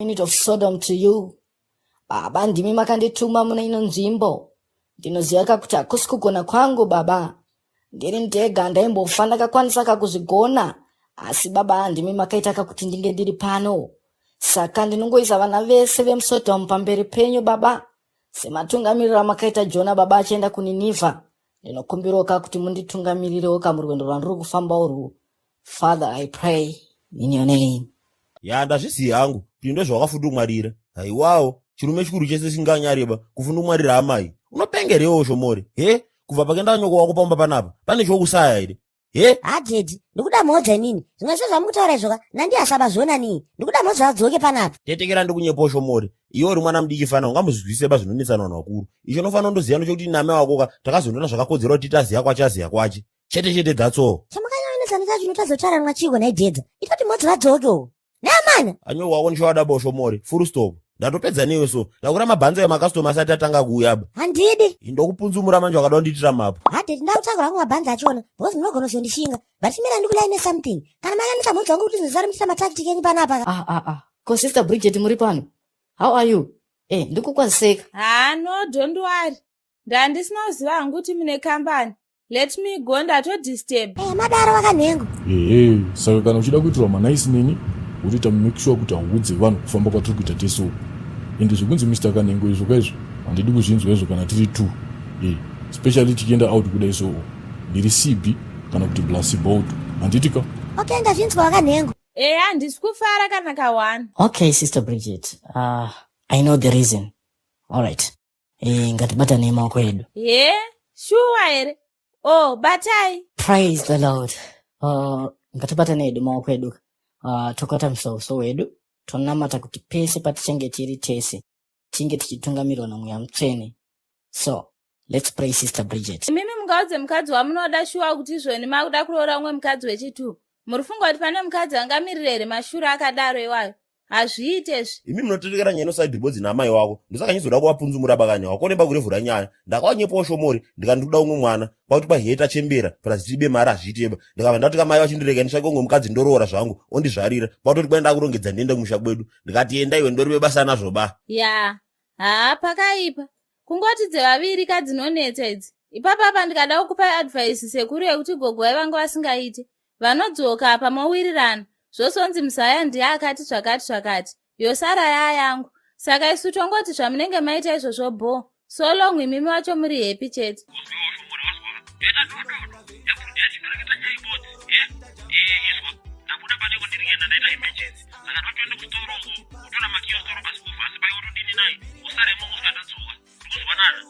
Unit of Sodom to you. Baba, ndimi makandituma mune ino nzvimbo. Ndinoziva ka kuti hakusi kugona kwangu, baba. Ndiri ndega ndaimbofa ndakakwanisa kakuzvigona, asi baba, ndimi makaita kakuti ndinge ndiri pano. Saka ndinongoisa vana vese vemuSodom pamberi penyu, baba. Sematungamiriro amakaita Jona, baba, achienda kuNinivha. Ndinokumbirawo ka kuti munditungamirirewo kamurwendo rwandiri kufamba urwu. Father, I pray in your name. Ya, ndazviziva hangu kuti ndozvawakafundumwarira. Haiwawo, chirume chikuru chese singanyareba kufundumwarira amai. Unopengerewo, Shomori? He, kubva pakaenda nyoko wako pamba panapa pane chokusaya here? He? Ha, daddy, ndikuda mhodza inini. Zvimwe zvo zvamukutaura izvoka nandiyasaba zvona nii. Ndikuda mhodza adzoke panapa. Tetekera, ndikunyepo, Shomori. Iwe uri mwana mudiki fana, ungamuzwisise ba zvinonetsana vanhu vakuru. Icho unofanira kundoziva ndechokuti name wako ka takazondoona zvakakodzera kuti taziya kwache, aziya kwache chete chete, that's all. Chamakanyanyonetsana chacho unotazotaranwa chiko naidhedza? Itoti mhodza vadzoke uko neamana. Anyoko wako ndichowada bo, Shomori, full stop. Ndatopedza newe, so ndakura mabhanzo emakastoma asati atanga kuuya ba. Handidi. Ndokupunzumura manje wakada kundiitira mapo. Ha, daddy, ndakutsvagura hangu mabhanzi achona because munogona kuzondishinga, but chimira ndikulaine something. Kana makanisa mhodza wangu kuti zvisari muchiita matactic enyu panapa. Ah ah ah, ko Sister Bridget muri pano? How are you? Eh, ndikukwaziseka. Ha, no, don't worry. Ndandisina kuziva hangu kuti mune kambani. Let me go, ndatodisturb. Eh, madaro vakanhengo. Ehe, saka kana uchida kuitirwa manaisi neni, wotoita make sure kuti hauudze vanhu kufamba kwatiri kuita tese uku. Ende zvekunzi Mr Kanhengo izvo kaizvo handidi kuzvinzwa izvo kana tiri two. E, especially tichienda out kudai, so ndiri CB kana kuti Blasibout, handiti ka? Okay, ndazvinzwa vakanhengo. Eya, handisi kufara kana ka1. Okay, Sister Bridget, I know the reason. Alright, eh, ngatibatanei maoko edu. Ye, shuwa here? Oh, batai. Praise the Lord. Ngatibatanei edu maoko edu, tokotamisa uso hwedu, tonamata kuti pese patichange tiri tese tinge tichitungamirwa naMweya Mutsvene. So let's pray, Sister Bridget. Imimi mungaudze mukadzi wamunoda shuwa kuti izvoni makuda kuroora umwe mukadzi wechitu? Muri funga kuti pane mukadzi angamirire here mashure akadaro iwayo? Hazviite zvi. Imi munotetekera nyaya inosaidhi bodzi naamai wako, ndosaka nyizoda kuvapunzumura bakanya wakoremba kurevhura nyaya. Ndakawanyepawo, Shomori, ndikati ndikuda umwe mwana kwakuti kwahiye tachembera plus tibe mari hazviiteba. Ndikabva ndati kamai vachindirega nditsvake umwe mukadzi ndoroora zvangu ondizvarira. Kwakutoti kwai ndakurongedza ndiende kumusha kwedu. Ndikati enda iwe, ndorive basa nazvo ba. Ya, haa, pakaipa. Kungoti dzevaviri kadzinonetsa idzi. Ipapapa ndikada kukupai advice sekuru yekuti gogo vaivanga vasingaiti, vanodzoka apa mowirirana, zvosonzi muzaya ndiye akati zvakati zvakati, yosara yaa yangu. Saka isu tongoti zvamunenge maita izvozvo bo, so long imimi wacho muri happy chete.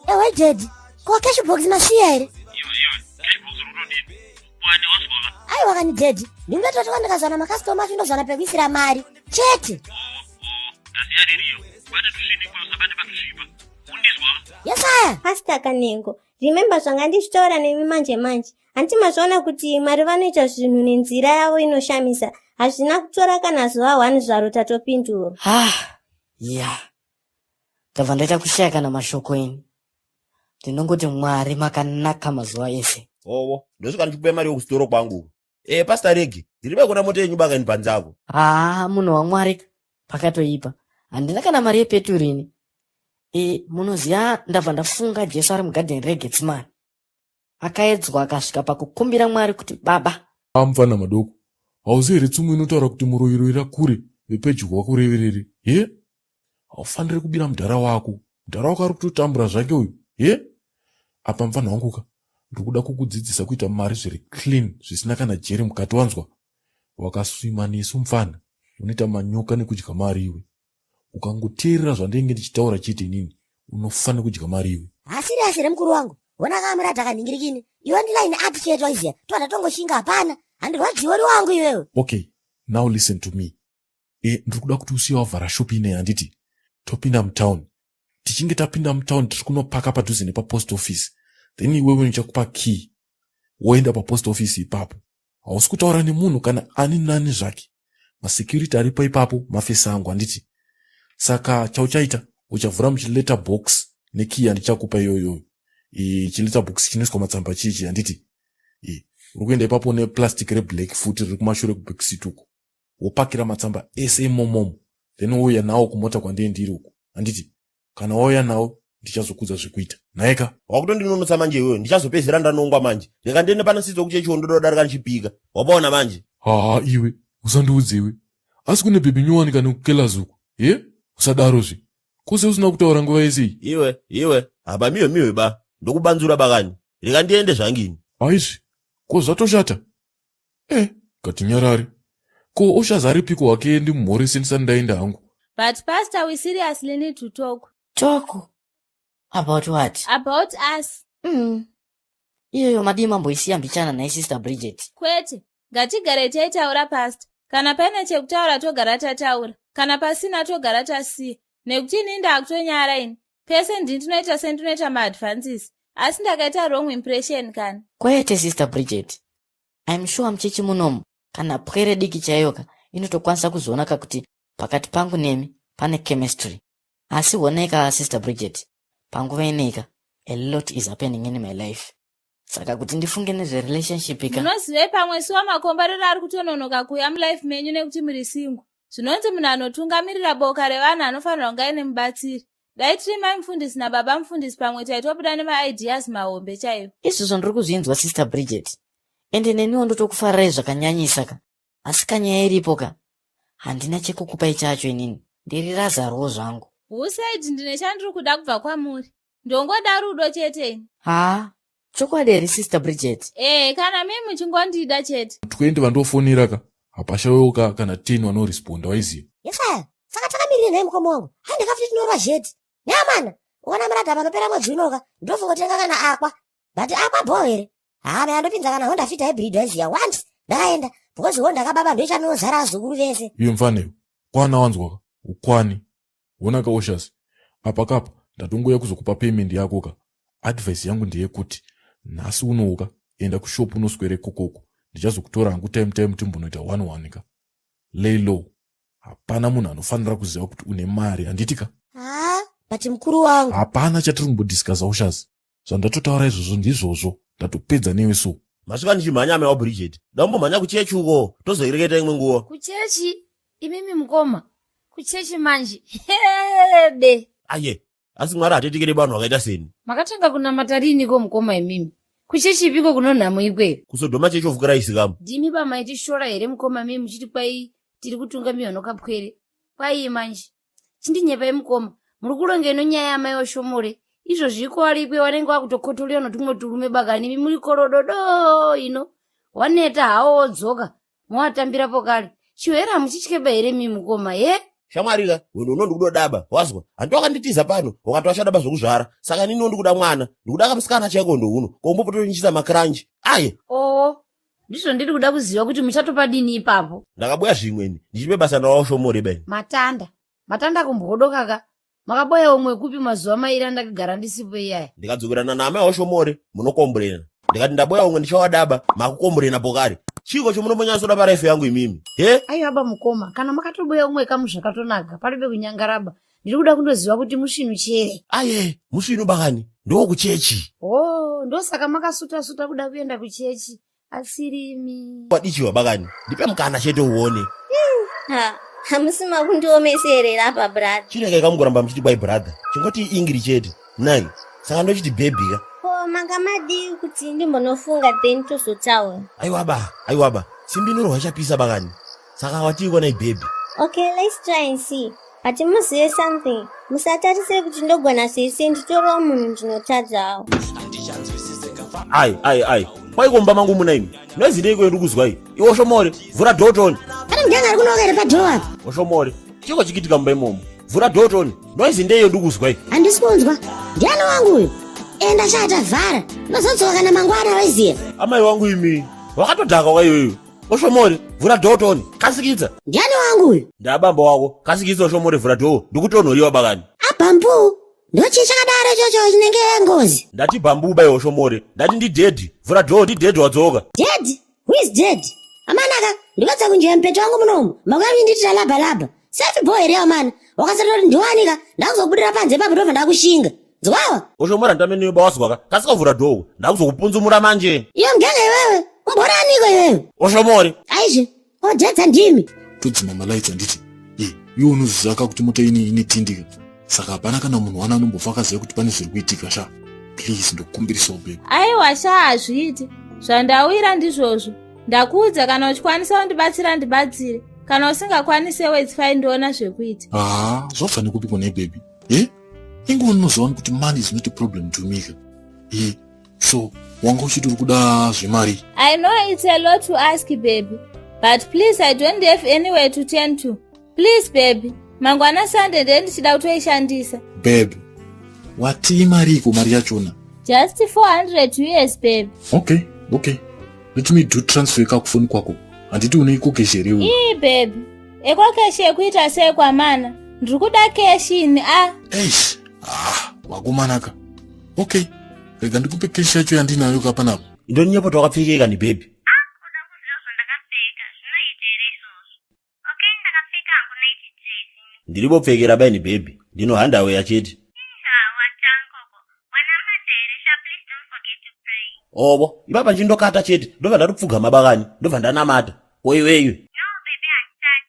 Ewe daddy, ko cash box masiya here? Aiwa kani daddy, ndingatoti ndikazwana makastoma acho ndozwana pekuisira mari chete. Yesaya. Pastor Kanengo, remember zvanga ndichitaura nemi manje manje. Handiti mazviona kuti Mwari vanoita zvinhu nenzira yavo inoshamisa? Hazvina kutora kana zuva 1 zvaro tatopindura. Ah, ya, ndabva ndaita kushaya kana mashoko ini. Ndinongoti Mwari makanaka mazuva ese. Howo, ndosvika ndichikupa mari yokusitoro kwangu. E, Pastor Regi, ndiri vaikuona mota yenyu baka ini ako. Haa, munhu waMwari, pakatoipa, handina kana mari yepeturi ini. E, munoziva, ndabva ndafunga Jesu ari mugadheni reGetsimani, akaedzwa akasvika pakukumbira Mwari kuti baba. Amufana madoko, hauzivi here tsumo inotaura kuti muroyiroira kure vepedyo wakureverere? He, haufaniri kubira mudhara wako. Mudhara wako ari kutotambura zvake uyu. He, apa mufana wangu ka, ndiri kuda kukudzidzisa kuita mari zviri clean, zvisina kana jeri mukati, wanzwa? Wakaswima nesu mufana, unoita manyoka nekudya mari iwe. Ukangoteerera zvandinenge ndichitaura chete inini, unofanira kudya mari iwe. Hasiriasi here mukuru wangu? Hona kamuradha kanhingirikini. Iwe ndilaini ati chete, waiziya toda tongoshinga, hapana, handirwadziwe uri wangu iwewe. Okay, now listen to me. E, ndiri kuda kuti usiye wavhara shopi ineyi, handiti? Topinda mutown. Tichinge tapinda mutown, tiri kunopaka padhuze nepapost office. Then iwewe ndichakupa key, woenda papost office ipapo. Hausi kutaura nemunhu kana ani nani zvake. Masecurity aripo ipapo mafesi angu, handiti? Saka chauchaita, uchavhura muchiletter box nekey yandichakupa iyoyoyo. Chiletter box chinoiswa matsamba chichi, handiti? Uri kuenda ipapo neplastic reblack futi riri kumashure kubackseat uko, wopakira matsamba ese imomomo. Then wouya nawo kumota kwandee ndiri uku. Handiti? Kana wauya nawo ndichazokudza zvekuita. Nhaika? Wakutondinonotsa manje iwewe, ndichazopedzera ndanongwa manje. Rega ndiende pana Sidzo kuchechi ndoda kudarika ndichipika. Wapaona manje? Haa iwe, usandiudze iwe. Asi kune bhebhi nyowani kana kukelaz uku. He? Usadaro zve. Kose usina kutaura nguva yese iyi. Iwe, iwe, hapa miwe miwe ba. Ndokubanzura bakani. Rega ndiende zvangini. Aizvi, ko zvatoshata? Eh, ngatinyarare. Ko Oshazi aripiko hake ndimumhorese ndisati ndaenda hangu. But pastor we seriously need to talk. Talk? About what? About us. Iyoyo madii mamboisiya mbichana nhai sister Bridget. Kwete, ngatigare taitaura pastor. Kana paine chekutaura togara tataura. Kana pasina togara tasiya. Nekuti ini ndakutonyara ini. Pese ndini ndinoita sendinoita maadvances. Asi ndakaita wrong impression kani. Kwete sister Bridget. I'm sure muchechi munomu kana pwere diki chaiyoka inotokwanisa kuzoona kakuti pakati pangu nemi pane chemistry. Asi honeka sister Bridget, panguva ineika a lot is happening in my life. Saka kuti ndifunge nezve relationship ka. Munozivei pamwe suwa makomborero ari kutononoka kuuya mulife menyu nekuti muri single. Zvinonzi munhu anotungamirira boka revanhu anofanirwa kunge aine mubatsiri. Dai tiri mai mufundisi nababa mufundisi pamwe taitobuda nemaideas mahombe chaiwo. Izvozvo ndiri kuzvinzwa sister Bridget. Ende neniwo ndotokufarirai zvakanyanyisa ka. Asi kanyaya iripo ka. Handina chekukupai chacho inini. Ndiri Lazarowo zvangu. Who said ndine chandiri kuda kubva kwamuri? Ndongoda rudo chete ini. Haa, chokwadi here sister Bridget? Eh, kana mimi muchingondida chete. 20 vandofonera ka hapashawewo ka kana 10 vanoresponda waiziva. Yesaya, saka takamirire nhai mukoma wangu. Hande kafuti tinorwa zheti. Nyamana, ukaona murada panopera mwedzi unoka, ndofungotenga kana akwa. But akwa bho here? Haa, maya ndopinza kana Honda Fit hybrid waiziva once ndakaenda because Honda kababa ndoichanozara vazukuru vese. Iwe mfana iwe, kwana wanzwa ka, ukwane. Hona ka Oshas, apa kapa ndatongouya kuzokupa payment yako ka. Advice yangu ndeyekuti nhasi unouka enda kushop unoswere ikokoko ndichazokutora hangu time time timbonoita one one ka. Lay low. Hapana munhu anofanira kuziva kuti une mari handiti ka? Haa, but mukuru wangu. Hapana chatiri kumbodiscussa Oshas. Zvandatotaura izvozvo ndizvozvo ndatopedza newe so. Masvika ndichimhanya amai waBridget. Ndambomhanya kuchechi uko tozoireketa imwe nguva. Kuchechi? Imimi mukoma? Kuchechi manje? Hede! Aye, asi Mwari hatetekere vanhu vakaita seni. Makatanga kunamata riiniko mukoma imimi? Kuchechi ipiko kunonhamo ikweyo? Kusodhoma chechi of Christ kamu. Ndimi bamaitishora here mukoma mimi muchiti kwai tiri kutungamirwa nokapwere? Kwaiyi manje? Chindinyepai mukoma, muri kuronga ino nyaya yamai washomore. Izvozvi iko warikwe wanenge wakutokotolera notumwe turume bakani imi muri korododo ino. Waneta hawo wodzoka, mowatambirapo kare. Chihwere hamuchityeba here mi mukoma, he? Shamwari ka, wena uno ndikudodaba, wazwa? Hanti wakanditiza pano, wakati wachadaba zvokuzvara. Saka nini ndikuda mwana, ndikuda kamusikana chaiko ndouno. Kombopotorinchisa makranji. Aye. Oo, ndizvo ndiri kuda kuziva kuti muchatopadini ipapo. Ndakabuya zvimweni, ndichipe basa ndawashomore bani. Matanda, matanda kumbodokaka ka. Makaboya umwe kupi mazuva mairi andakagara ndisipo iyaya? Ndikadzokerana naamai washomore, munokomburena. Ndikati ndaboya umwe ndichawadaba, makukomburena pokari. Chiko chomunombonyatsoda paraifu yangu imimi? He? Aiwa ba mukoma, kana makatoboya umwe kamu zvakatonaka, paribe kunyangaraba. Ndiri kuda kundoziva kuti musvinu chere. Aye, musvinu bakani, ndokuchechi. Oh, ndosaka makasuta suta kuda kuenda kuchechi. Asirimi. Wadichiwa bakani, ndipe mukana chete uone. Ha, hamusi makundiomeserera apa brother. Chinenge kamugoramba muchiti kwai brother. Chingoti ingiri chete. Nai, saka ndochiti baby ka. Ko manga madii kuti ndimbonofunga then tozotaura. Aiwa ba, aiwa ba. Simbi inorohwa ichapisa bakani. Saka watiiko nai baby? Okay, let's try and see. But muzive something. Musatarise kuti ndogona zvese nditoriwo munhu ndinotadzawo. Ai, ai, ai. Kwaiko mumba mangu muna imi. Nozideiko ndiri kuzwa iyi? Iwe Oshomore, vhura door tone. Pane mudhanga ari kunoka here padoor apa? Oshomore, chiko chikitika mumba imomo? Vhura door tone. Noise ndeiyo ndiri kuzwa iyi. Handisi kunzwa. Ndiani wangu uyu? Enda shata vhara. Ndozodzoka kana mangwana waiziya. Amai wangu imi. Wakatodhakwa kwa iwewe. Oshomore, vhura door tone. Kasikidza. Ndiani wangu uyu? Ndabambo wako. Kasikidza Oshomore vhura door. Ndikutonhoriwa bakani. Abambu. Ndochii chakadaro ichocho chinenge ngozi? Ndati bambu bai Oshomore. Ndati ndi daddy. Vhura door ndi daddy wadzoka. Dead? Who is dead? Amanaka, ndikadza kunjeya mupeto wangu munomu. Makuya muchinditira labha labha. Safi boy here amana. Wakasatoti ndiwanika, ndakuzokubudira panze ipapo ndobva ndakushinga. Nzwawa? Oshomore ndamene bawazwa ka. Kasika vhura door. Ndakuzokupunzumura manje. Iyo mgenge iwewe. Umbori aniko iwewe? Oshomore. Aizve. Odedza ndimi. Todzima malights handiti? E, iwe unoziva ka kuti mota ini ine tindika saka hapana kana munhu wana anombofa akaziva kuti pane zviri kuitika sha. Please ndokukumbirisawo baby. Aiwa sha hazviiti. Zvandauyira ndizvozvo. Ndakuudza kana uchikwanisa undibatsira ndibatsire. Kana usingakwanise it's fine ndoona zvekuita. Haa, zvabva nekupi kune baby? Eh? Inge unoziva wani kuti money is not a problem to me ka. Eh, so wanga uchiti uri kuda zvemari? I know it's a lot to ask baby. But please I don't have anywhere to turn to. Please baby, mangwana Sunday ndiye ndichida kutoishandisa. Babe, watii mariko mari yachona? Just 400 US baby. Okay, okay. Let me do transfer kakufoni kwako. Handiti une EcoCash here iwe? Ii baby, EcoCash yekuita sei kwamana? Ndiri kuda cash ini a. Eish, ah, wakomanaka. Okay, rega ndikupe cash yacho yandinayo ka panapa. Indonyepo twakapfekeka ni baby. Kuda kuziva zvandakapfeka zvinoita here izvozvo? Okay, ndakapfeka hangu night dress. Ndiribopfekera baini baby. Ndino handaweya chete. Inga watankoko. Wanamata here sha please don't forget to pray. Obo, ipapa nchindokata chete. Ndobva ndatopfugama bakani. Ndobva ndanamata. Koiwewe. No baby handisati.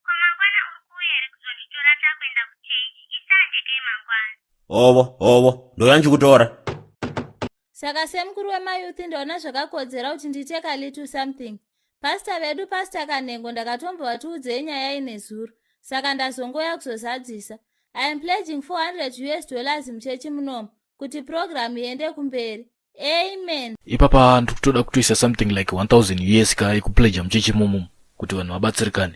Ko mangwana uri kuuya here kuzonditora takuenda kuchechi? ISunday ke mangwana. Obo, obo. Ndoya nchikutora. Saka semukuru wemayouth ndaona zvakakodzera kuti ndiite ka little something. Pastor vedu Pastor Kanengo ndakatombovatiudzei nyaya ine zuro. Saka ndazongoya kuzozadzisa. I am pledging 400 US dollars muchechi munomu kuti program iende kumberi. Amen. Ipapa ndiri kutoda kutoisa something like 1000 US ka yekupledja muchechi imomo kuti vanhu vabatsirikane.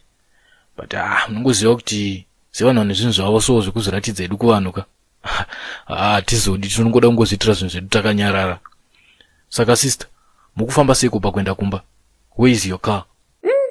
But ah, munongoziva kuti sevanhu vane zvinhu zvavo so zvekuzviratidza hedu kuvanhu ka. Ah, hatizodi tinongoda kungozviitira zvinhu zvedu takanyarara. Saka sister, mukufamba seiko pakuenda kumba? Where is your car?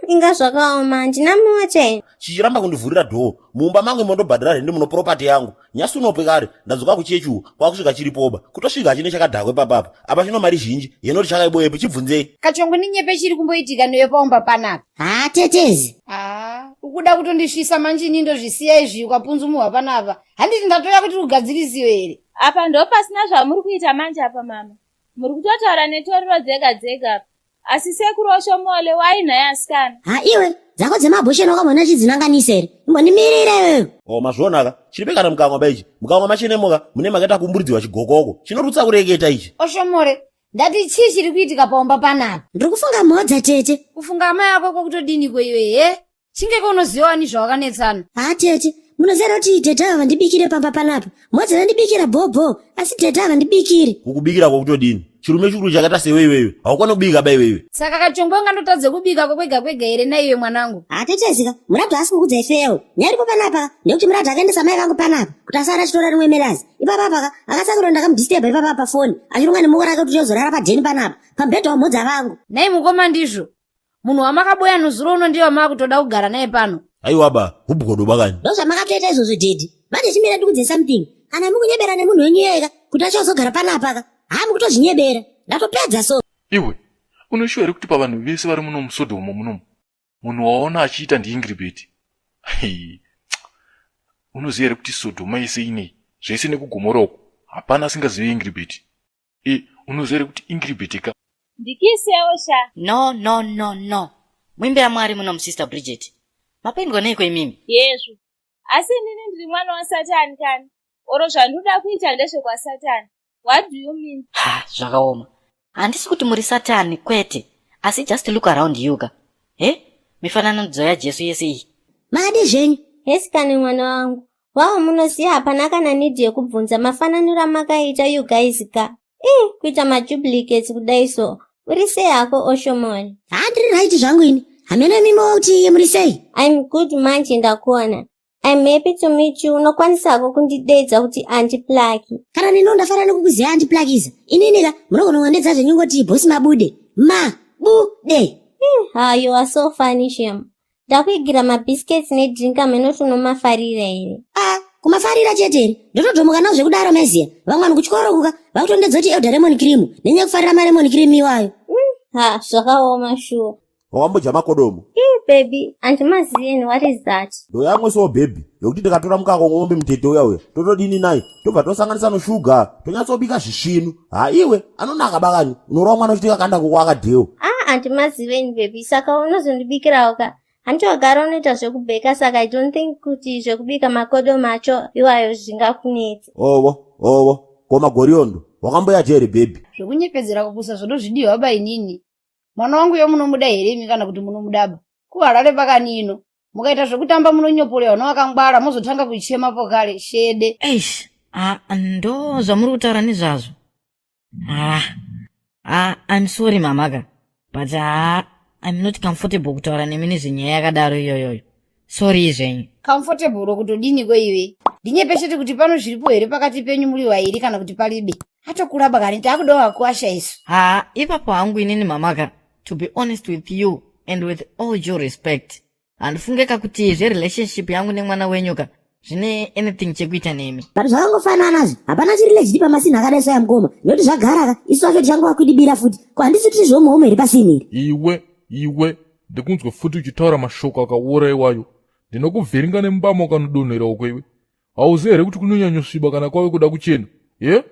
Inga zvakaoma, handina mota ini. Chichiramba kundivhurira dhoo. Mumba mangu mondobhadhara rendi muno property yangu. Nyasi unope kare ndadzoka kuchechi uku kwakusvika chiripoba. Kutosvika hachine chakadhakwa ipapapa. Apa chino mari zhinji yenoti chakaiboyepi chibvunzei. Kachongwe ninyepe chiri kumboitika newe paumba panapa. Haa tetezi. Haa, ukuda kutondisvisa manje ini ndozvisiya izvi ukapunzumuhwa panapa. Handiti ndatoya kuti ugadzirisiwe here? Apa ndopasina zvamuri kuita manje apa mama. Muri kutotaura netoriro dzega dzega apa. Asi sekuru Oshomole wai nhai asikana? Ha iwe, dzako dzemabhusheni wakamboona chidzinanganisa here? Imbondimirira iwewe. Oh mazviona ka. Chiripe kana mukanwa ba ichi. Mukanwa machenemoka mune makaita kumburidzirwa chigokoko. Chinorutsa kureketa ichi. Oshomole, ndati chii chiri kuitika paumba panapa? Ndiri kufunga mhodza tete. Kufunga amai ako kwakutodiniko iwe he? Chingeke unoziva wani zvawakanetsana. Haa tete, munoziva here kuti tete ava vandibikire pamba panapa? Mhodza vandibikira bho bho, asi tete havandibikiri. Kukubikira kwakutodini? Chirume chikuru chakaita sewe iwewe. Haukwane kubika ba iwewe. Saka kachongwe ungandotadze kubika kwakwega kwega here naiwe mwanangu? Haa tetezika, Muradu haasi kukudzai feyawo. Nyaya iripo panapa ndeyekuti Muradu akaendesa mai vangu panapa kuti asara achitora rimwe melazi. Ipapa apa akasakura ndakamudisturba ipapa pafoni achironga nemuko rake kuti tozorara padheni panapa pamubhedha wamhodza vangu. Nhai mukoma ndizvo. Munhu wamakaboya nuzuro uno ndiye wamakutoda kugara naye pano. Aiwa ba, hubgodo bakani. Ndozvamakatoita izvozvo daddy. Manje chimira ndikudze something. Kana mukunyebera nemunhu wenyu iyeka kuti achazogara panapa ka. Haa mukutozvinyebera. Ndatopedza so. Iwe, unoshuwa here kuti pavanhu vese vari muno muSodhomo munomu, munhu waona achiita ndiIngribeti? Unoziva here kuti Sodhoma yese inei, zvese nekuGomora uku, hapana asingazive Ingribeti. E, unoziva here kuti Ingribeti ka? Ndikisewo sha. No, no, no, no. Muimbe yaMwari muno muSister Bridget. Mapindwa neiko imimi? Yezvo. Asi inini ndiri mwana waSatani kani? Oro zvandinoda kuita ndezvekwaSatani. What do you mean? Ha, zvakaoma. Handisi kuti muri Satani, kwete. Asi just look around you ka. He? Mifananidzo yaJesu yese iyi. Madi zvenyu. Hesi kani mwana wangu. Wow munoziva hapana kana need yekubvunza mafananiro amakaita you guys ka. Ih, kuita maduplicates kudai so. Uri sei hako Oshomole? Haa ndiri right zvangu ini. Hameno imimi kuti muri sei? I'm good manje ndakuona. I'm happy to meet you. Unokwanisa hako kundideedza kuti Auntie Plucky. Kana neniwo ndafara nekukuziva Auntie Pluckiza. Inini ka munogona kundedza zvenyu ngoti boss mabude. Ma bude. Ha, you are so funny shem. Ndakuigira mabiscuits nedrink hameno kuti unomafarira here. Ah, kumafarira chete here? Ndotodhomoka nawo zvekudaro maiziya. Vamwe vanhu kuchikoro kuka vakutondedza kuti elder lemon cream nenyaya yekufarira malemon cream iwayo. Ha, zvakaoma sure. Wakambodya makodomu? Ih, baby, handimazivi what is that? Ndoyamwesawo baby yokuti ndikatora mukaka wombe mutete uya uya totodini naye tobva tosanganisa noshuga tonyatsobika zvisvinu. Ha iwe anonaka bakani unorova mwana uchiti kakanda koko akadhewo. Ah, handimazivi baby, saka unozondibikirawo ka? Hanti wagara unoita zvekubheka saka I don't think kuti zvekubika makodo macho iwayo zvingakunetsa. Owo, owo, ko magoriondo wakamboyati here bhebhi? Zvekunyepedzera kupusa zvodozvidiwa ba inini. Mwana wangu yo munomuda here imi kana kuti munomudaba? KuHarare pakani ino. Mukaita zvekutamba munonyopolewa nevakangwara mozotanga kuchema pokale shede. Eish, ah, ndo zvamuri kutaura nezvazvo. Ah, ah, I'm sorry mamaka, but ah, I'm not comfortable kutaura nemi nezvenyaya yakadaro iyoyoyo. Sorry zvenyu. Comfortable kutodini kweiwe? Ndinyepe chete kuti pano zviripo here pakati penyu muri vairi kana kuti palibe. Atokura bakani takudawo akuasha isu. Ah, ipapo hangu inini mamaka, to be honest with you and with all due respect, handifungeka kuti zverelationship yangu nemwana wenyu ka zvine anything chekuita nemi. But zvakangofanana zve hapana chiri legit pamasini akadai saya mukoma nekuti zvagara ka isu vacho tichangova kwidibira futi ko handisi tiri zvomuhomo here pasini iri. Iwe iwe ndikunzwe futi uchitaura mashoko akaora iwayo ndinokuvhiringa nemubama ukanodonhera uko iwe hauzivi here kuti kunonyanyosviba kana kwave kuda kuchena ye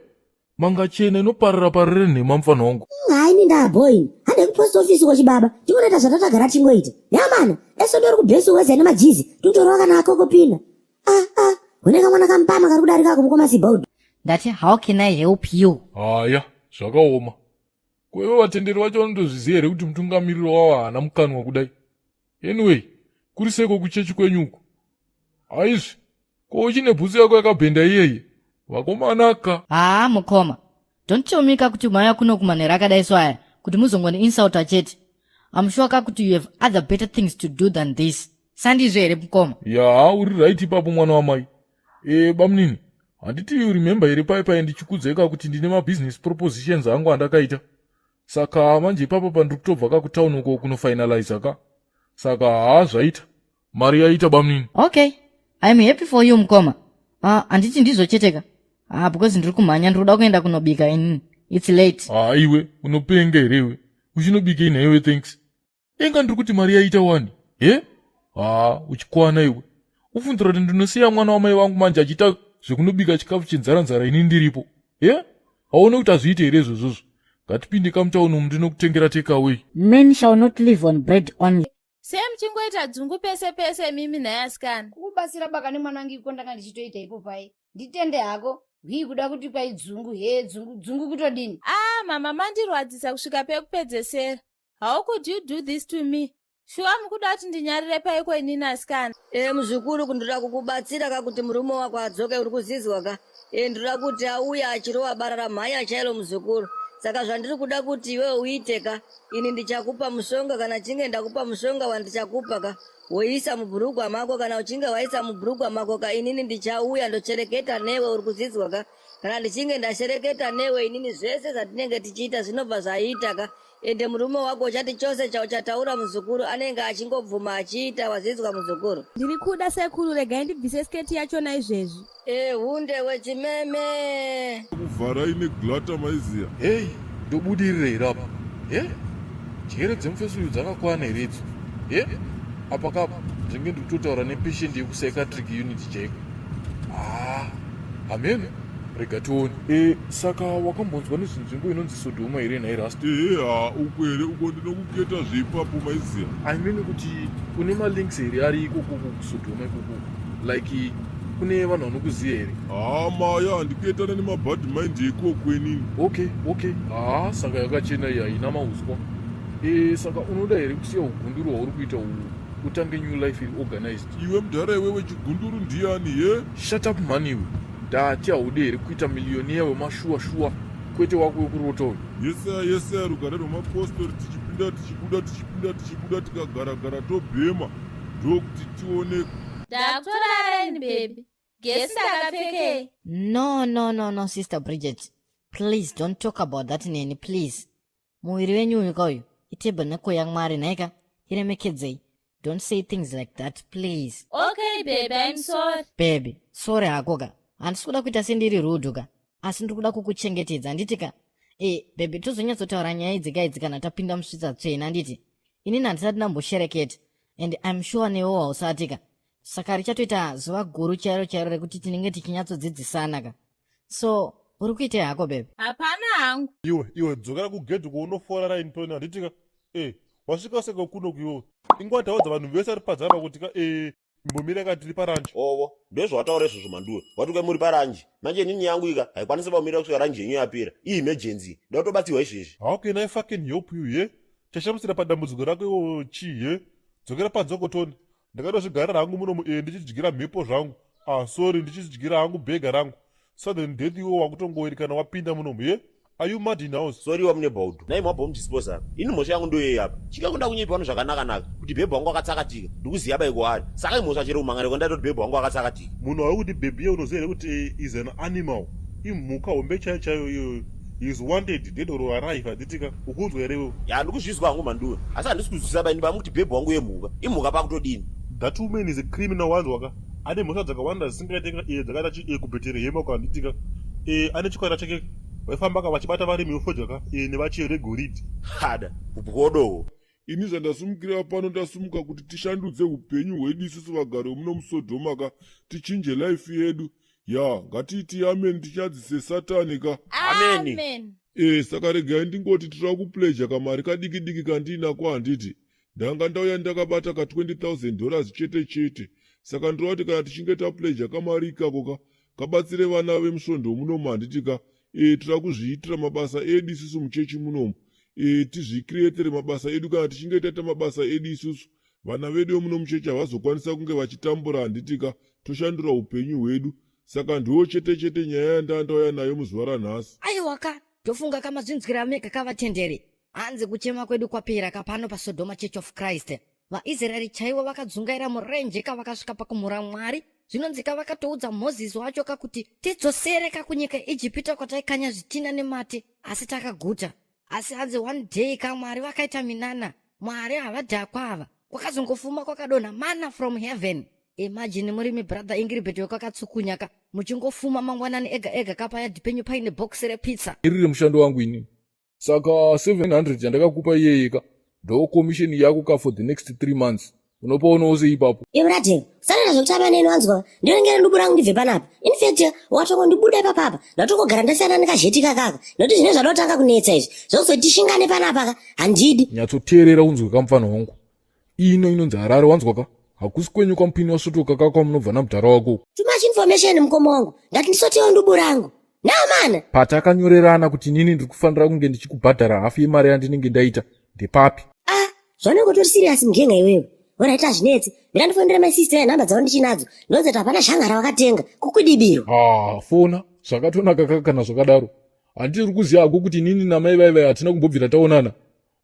manga chena inoparira parire nhema mfana wangu. Hayi ini ndaabhoini hande kupost office ko chibaba tingonoita zvatatagara tingoita neamana eso ndori kubhesi weza nemajizi tikutorova kana akokopina ah ah hone kamwana kamupama kari kudarika ako mukoma sibaudu. Ndati how can I help you? Haya zvakaoma ko ivo vatenderi vacho vanotozviziva here kuti mutungamiriri wavo haana mukanwa kudai anyway kuri seiko kuchechi kwenyu uku haizvi ko uchine bhutsu yako yakabhenda iyeye vakomana ka Haa mukoma, don't tell me ka kuti mauya kuno kumanhero akadai so aya kuti muzongoni insulta chete. I'm sure ka kuti you have other better things to do than this. Sandizvo here mukoma? Yaa uri right ipapo mwana wamai. E bamunini handiti you remember here pai pai ndichikudzai ka kuti ndine mabusiness propositions angu andakaita saka manje ipapa pandiri kutobva ka kutown uko kunofinaliza ka saka haa zvaita mari yaita bamunini. Okay, I'm happy for you mukoma. Ah, handiti ndizvo chete ka? Ah, because ndiri kumhanya ndiri kuda kuenda kunobika inini. It's late. Haa iwe unopenga here iwe uchinobikei nhaiwe thanks. Inga ndiri kuti mari yaita wani he haa uchikwana iwe ufunzira kuti ndinosiya mwana wamai vangu manje achiita zvekunobika chikafu chenzara nzara ini ndiripo he hauone kuti hazviite here izvozvozvo ngatipinde kamutauni umu ndinokutengera take away. Men shall not live on bread only. Sei muchingoita dzungu pese pese mimi nhai asikana? Kukubatsira baka nemwana wangu iko ndanga ndichitoita ipo paye. Nditende hako. Hwii kuda kuti kwai dzungu hee dzungu dzungu kutodini? Ah mama mandirwadzisa kusvika pekupedzesera. How could you do this to me? Shuwa mukuda kuti ndinyarire paiko inini asikana? E muzukuru kundoda kukubatsira ka kuti murume wako adzoke uri kuzizwa ka e ndoda kuti auye achirova bara ramhanya chairo muzukuru saka zvandiri kuda kuti iwewe uite ka ini ndichakupa mushonga kana chinge ndakupa mushonga wandichakupa ka woisa mubhurugwa mako kana uchinge waisa mubhurugwa mako ka inini ndichauya ndochereketa newe uri kuzizwa ka kana ndichinge ndashereketa newe inini zvese zvatinenge tichiita zvinobva zvaita ka Ende murume wako uchati chose chauchataura muzukuru anenge achingobvuma achiita wazvinzwa muzukuru. Ndiri kuda sekuru regai ndibvise skirt yachona izvezvi. Ehunde wechimeme. Kuvharai neglata maiziya. Hey ndobudirira here apa he njere dzemufesi uyu dzakakwana here idzo he apa kapa ndinge ndikutotaura nepatient yekupsychiatric unit chaiko haa hameno rega tione e, saka wakambonzwa nezvenzvimbo inonzi sodhoma here nhai rasta ehe ha uko here uko ndinokuketa zveipapo maiziya i mean kuti une malinks here ari ikoko kusodhoma ikoko like kune vanhu vanokuziva here haa maya handiketana nemabad mind ekoko inini okay okay haa saka yakachena iyi haina mauswa e, saka unoda here kusiya ugunduru hwauri kuita uhu utange new life iri organized iwe mudhara iwewe chigunduru ndiyani he shut up mhani iwe Ndati haude here kuita millionaire wemashuwa shuwa kwete wako wekurota uyu. Yesaya yesaya rugare rwemapostori tichipinda tichibuda tichipinda tichibuda tikagara gara tobhema ndokuti tione. Ndakutorara ini baby. Gesi ndakapfekei? No no no no sister Bridget. Please don't talk about that neni please. Muviri wenyu uyu ka uyu itabernacle yaMwari nhaika iremekedzei. Don't say things like that please. Okay baby, I'm sorry. Baby, sorry hako ka. Handisi kuda kuita sendiri rude ka. Asi ndiri kuda kukuchengetedza handiti ka. Eh, baby tozonyatsotaura nyaya idzi ka idzi kana tapinda musvitsa tsvene handiti. Inini handisati ndamboshereketa and I'm sure newewo hausati ka. Saka richatoita zuva guru chairo chairo rekuti tinenge tichinyatsodzidzisana ka. So, uri kuitei hako baby? Hapana hangu. Iwe, iwe dzokera kugedhi kwaunofora raini toni handiti ka. Eh, Wasvika seka kuno kuiwo. Ingwa taudza vanhu vese vari padzapa kuti ka eh imbomira ka tiri paranji. Ovo, ndozvawataura izvozvo Manduwe. Wati kai muri paranji. Manje inini yangu ika haikwanisi pakumira kusvika ranji yenyu yapera. Iyi emergency. Ndatobatsirwa izvezvi. How can I fucking help you ye? Chashamisira padambudziko rako iwo chii ye? Dzokera panze uko Tony. Ndakatozvigarira hangu muno mu eh ndichidyira mhepo zvangu. Ah sorry ndichidyira hangu bhega rangu. Sudden death iwe wakutongoerekana wapinda munomu ye? Are you mad in house? Sorry wamune baudu. Nai mwabva mudisposer apa. Ini mhosva yangu ndoyei apa. Chika kuda kunyepa vanhu zvakanaka naka kuti bhebhi wangu akatsakatika. Ndikuziya bai kwaari. Saka imhosva chero kumangana kwandaita kuti bhebhi wangu akatsakatika. Munhu wawe kuti bhebhi iye unoziva here kuti is an animal. Imhuka hombe chaiyo chaiyo iyoyo. He is wanted dead or alive handitika. Ukunzwa here iwewe? Ya ndikuzvizwa hangu Manduwe. Asi handisi kuzwisisa bai ndibamu kuti bhebhi wangu yemhuka. Imhuka pakutodini? That woman is a criminal wanzwa ka. Ane mhosva dzakawanda dzisingaite ka eh dzakaita chi eh kuBheterehema uko handitika. Eh ane chikwata chake vaifamba ka vachibata varimi vefodya ka eh nevacheri vegoridhe. Hada kubwodowo. Ini zvandasumukira pano ndasumuka kuti tishandudze upenyu hwedu isusu vagari vemuno muSodhoma ka tichinje life yedu ya ngatiiti amen tichadzise satani ka Amen. Amen. e saka regai ndingoti tira kupleja kamari kadiki diki kandiinako handiti ndanga ndauya ndakabata ka 20000 dollars chete chete saka ndinoda kuti kana tichinge tapleja kamari ikako ka kabatsire vana vemusvondo munomu handiti ka e tira kuzviitira mabasa edu isusu muchechi munomu e tizvikriyetere mabasa edu kana tichinge taita mabasa edu isusu vana vedu vemuno muchechi havazokwanisa kunge vachitambura handiti ka toshandura upenyu hwedu saka ndiwo chete chete nyaya yandanga ndauya nayo muzuva ranhasi. Aiwa ka tofunga kamazvinzwira mega kavatenderi hanzi kuchema kwedu kwapera kapano paSodoma Church of Christ. VaIsraeri chaivo vakadzungaira murenje ka vakasvika pakumhura Mwari. Zvinonzi ka vakatoudza Mozisi wacho ka kuti tidzosere ka kunyika yeIjipita kwataikanya zvitina nemate asi takaguta. Asi hanzi one day ka Mwari vakaita minana. Mwari havadhakwa ava. Kwakazongofuma kwakadonha mana from heaven. Imagine murimi brother Ingrid wekwakatsukunya ka muchingofuma mangwanani ega ega ka payadhi penyu paine box repizza. Iriri mushando wangu inini. Saka 700 yandakakupa iyeye ka ndo commission yako ka for the next 3 months. Unopaonawo sei ipapo? Iwe Radheni, usanoita zvekutamba neni wanzwa. Ndinenge ndubu rangu ndibve panapa. In fact, watongondibuda ipapa apa. Ndatongogara ndasiyana nekazheti kakaka. Nekuti zvine zvadotanga kunetsa izvi. Zvekuzoti tishingane panapa ka, handidi. Nyatsoteerera unzwe ka mupfanha wangu. Ino inonzi Harare wanzwa ka? Hakusi kwenyu kwamupini wasvotoka ka kwamunobva namudhara wako. Too much information mukoma wangu. Ndati ndisotewo ndubu rangu. Now man. Patakanyorerana kuti inini ndiri kufanira kunge ndichikubhadhara hafu yemari yandinenge ndaita ndepapi? Ah, zvaunenge utori serious mugenga iwewe. Alright hazvinetsi. Mira ndifonere my sister nhamba dzavo ndichinadzo. Ndonzi kuti hapana shanga rawakatenga. Kukwidibirwa. Ah, fona. Zvakatonaka kaka kana zvakadaro. Handiti uri kuziva hako kuti inini namai vai vai hatina kumbobvira taonana.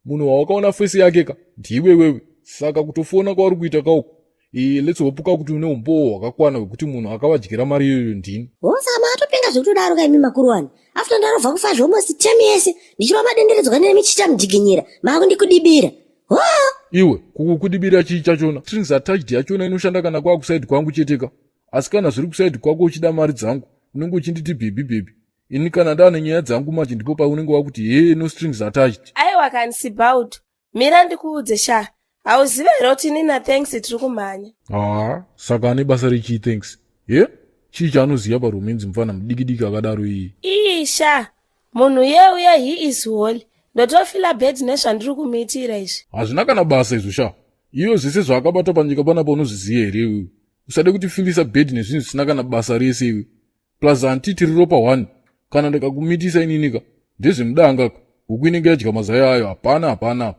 Munhu wawakaona face yake ka ndiwe wewe. Saka kutofona kwauri kuita kauku. Ee, let's hope ka kuti une umbowo hwakakwana hwekuti munhu akavadyira mari iyoyo ndini. Oh, saka makatopenga zvekutodaro ka imi makuru wani. After ndarovha kufa zve almost term yese ndichirova madenderedzwa nemichita mudhiginyira. Makundikudibira. Oh! Iwe, kukukudibira chii chachona? Strings attached yachona inoshanda kana kwakusaidi kwangu chete ka. Asi kana zviri kusaidi kwako uchida mari dzangu, unenge uchinditi baby baby. Ini kana ndaane nyaya dzangu manje ndipo paunenge wakuti hee no strings attached. Aiwa kani Sibaudu, mira ndikuudze sha. Hauzive here kuti ini naThanks tiri kumhanya? Haa, saka ane basa rechii Thanks? Ye? Chii chaanoziva paromance mufana mudiki-diki akadaro iye? Ii sha, munhu iye uye he is holy. Ndotofila bad nezvandiri kumuitira izvi. Hazvina kana basa izvo sha. Iyo zvese zvaakabata panyika panapa unozviziva here iwewe? Usade kutifilisa bad nezvinhu zvisina kana basa rese iwe. Plus hanti tiri ropa one. Kana ndikakumitisa inini ka, ndezvemudanga ka. Huku inenge yadya mazai ayo, hapana hapana.